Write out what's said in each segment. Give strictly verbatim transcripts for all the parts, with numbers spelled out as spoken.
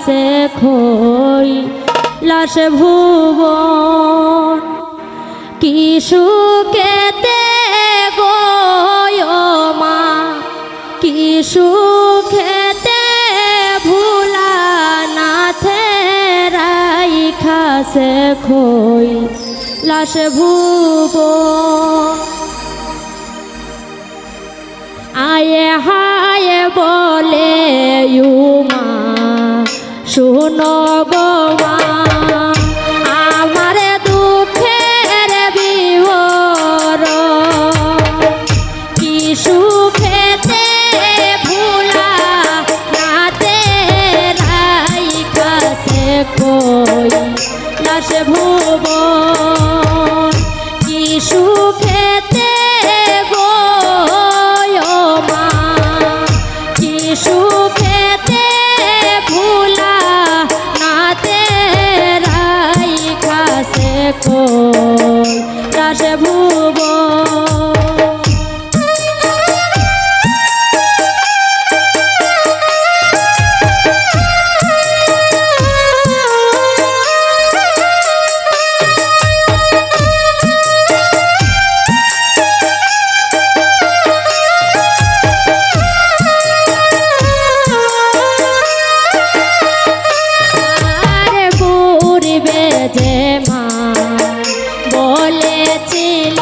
দেখই লাশ ভুবন। কি সুখেতে গো মা, কি সুখেতে ভুলা নাথে রাইখাছে কই লাশ ভুবন। আয়ে হায়ে বলে উমা, শুনো গো মা, আমার দুঃখের বিবরণ। কি সুখেতে ভুলা নাথে রাইখাছে কই লাশ ভুবন। কি সুখেতে গো মা, কি সুখেতে ভুলা নাথে রাইখাছে কই লাশ ভুবন। আর পূর্বে যে মা বলেছিল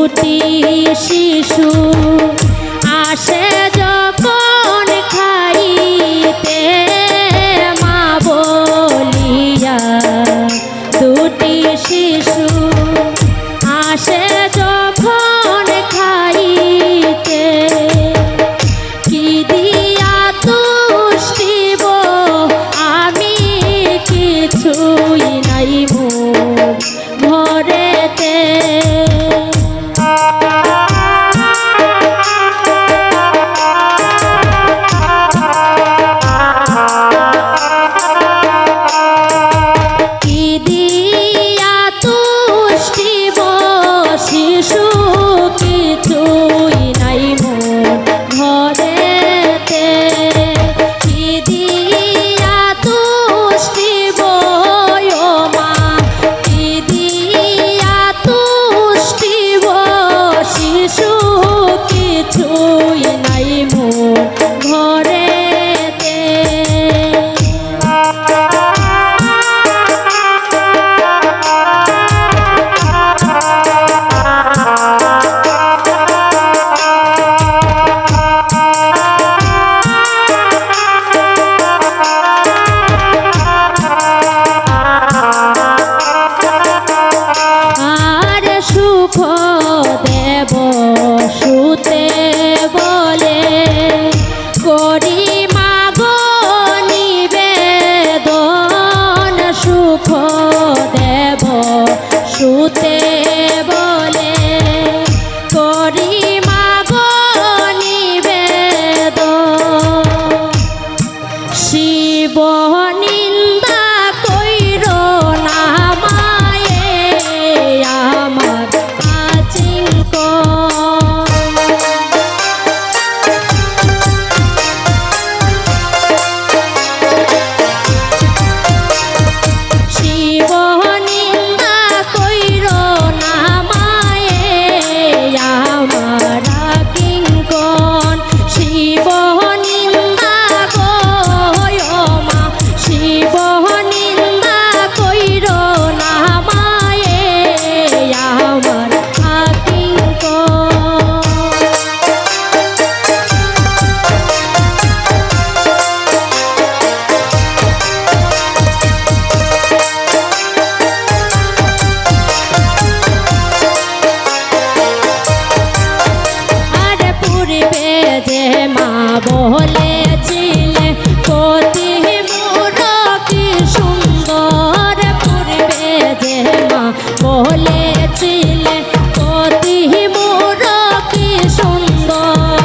দুটি শিশু আসে যখন খাইতে, মা বলিয়া। দুটি শিশু আসে যখন খাইতে, কি দিয়া তুষ্টিব আমি, কিছুই নাই মোর ঘরেতে। কি দিয়া তুষ্টিব শিশু, কিছুই নাই মোর ঘরেতে। কি দিয়া তুষ্টিব ও মা, কি দিয়া তুষ্টিব শিশু, কিছুই নাই মোর ঘরেতে। আর সুখ দেব সুতে বলে, করি মাগো নিবেদন। সুখ দেব সুতে বলে, করি মাগো নিবেদন। শিব নিন্দা কইরো না মায়ে আমার আচিঙ্কন। শিব নিন্দা কইরো না মায়ে আমার আকিঙ্কন। শিব নিন্দা গো ও মা, শিব নিন্দা কইরো না মায়ে আমার আকিঙ্কন। আর পূর্বে যে মা বলেছিলে, কতি মোর কি সুন্দর। পূর্বে যে মা বলেছিলে, কতি মোর কি সুন্দর।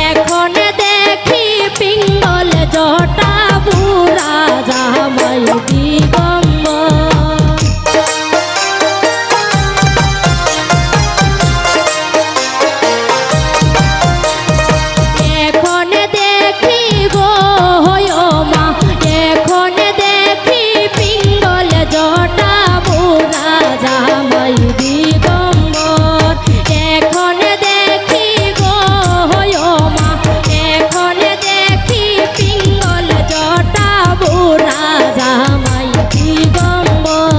এখন দেখি পিঙ্গল জটা বুড়া জামাই দিগম্বর। এখন দেখি গো ও মা, এখন দেখি পিঙ্গল জটা বুড়া জামাই দিগম্বর। এখন দেখি গো ও মা, এখন দেখি পিঙ্গল জটা বুড়া জামাই দিগম্বর।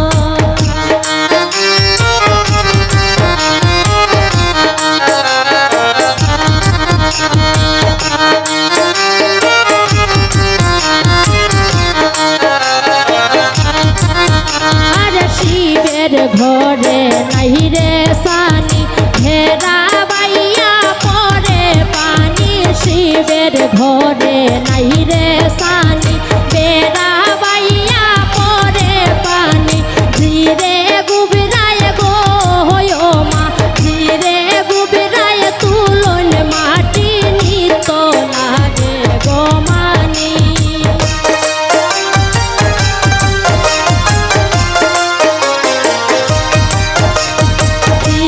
আর শিবের ঘরে নাই রে সানি, ভেড়া বাইয়া পড়ে পানি। শিবের ঘরে নাই রে সানি, ভেড়া বাইয়া পড়ে পানি। জিরে গুবরায় গো ও মা, জিরে গুবরায় তুলন মাটি নিত লাগে গো মানি। কি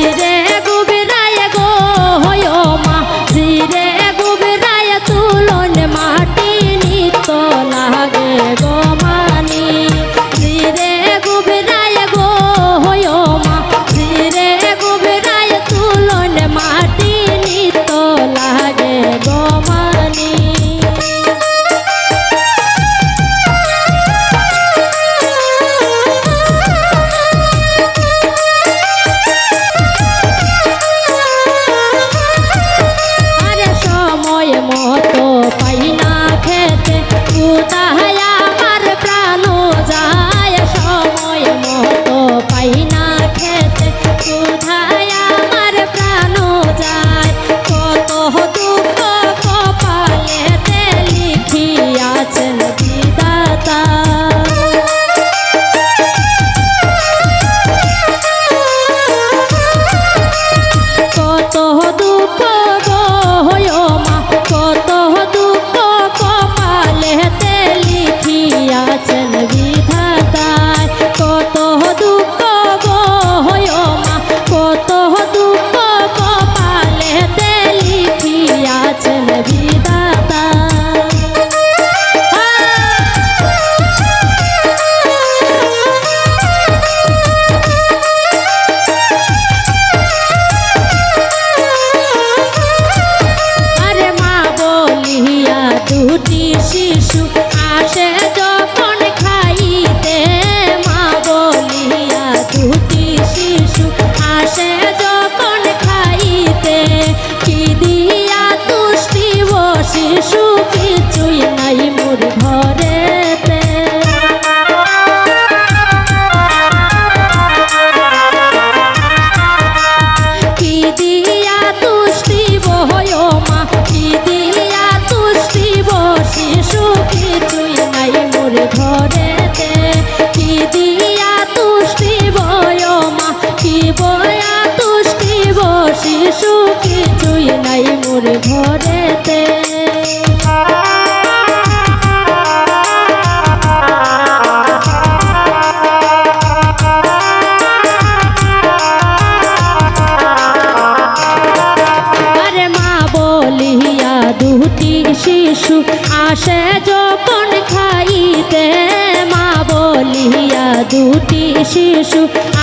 শিশু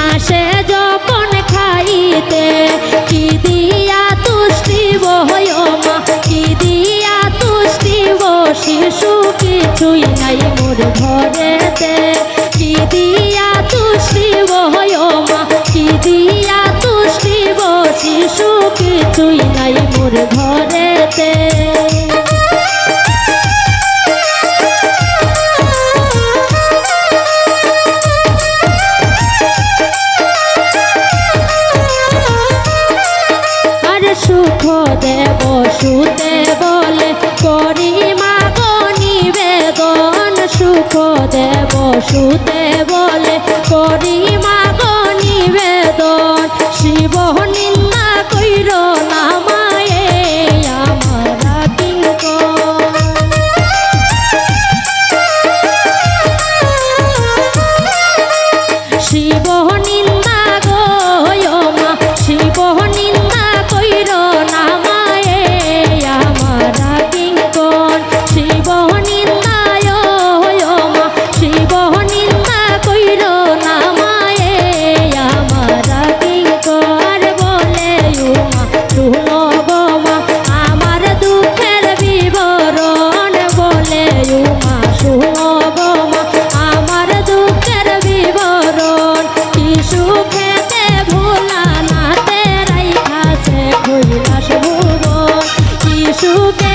আসে যখন খাইতে, কি দিয়া তুষ্টিব ও মা, কি দিয়া তুষ্টিব? শিশু কিছুই নাই মোর ঘরেতে, কি দিয়া তুষ্টিব ও মা, কি দিয়া তুষ্টিব? শিশু কিছুই নাই মোর ঘরেতে। আর সুখদেব সুতে বলে, করি মাগো নিবেদন। সুখদেব সুতে বলে, করি মাগো নিবেদন। শিব নিন্দা কইরো না মায়ে আমার কিঙ্কর। শিব নিন্দা গো ও মা, শিব নিন্দা কইরো না মায়ে আমার কিঙ্কর। শিব নিন্দা ও মা, শিব নিন্দা কইরো না মায়ে আমার কিঙ্কর। বলে ও মা, শুনো গো মা আমার দুঃখের বিবরণ। বলে ও মা, শুনো গো মা আমার দুঃখের বিবরণ। কি সুখেতে ভোলানাথে রাইখাছে কৈলাস ভুবন। কি সুখে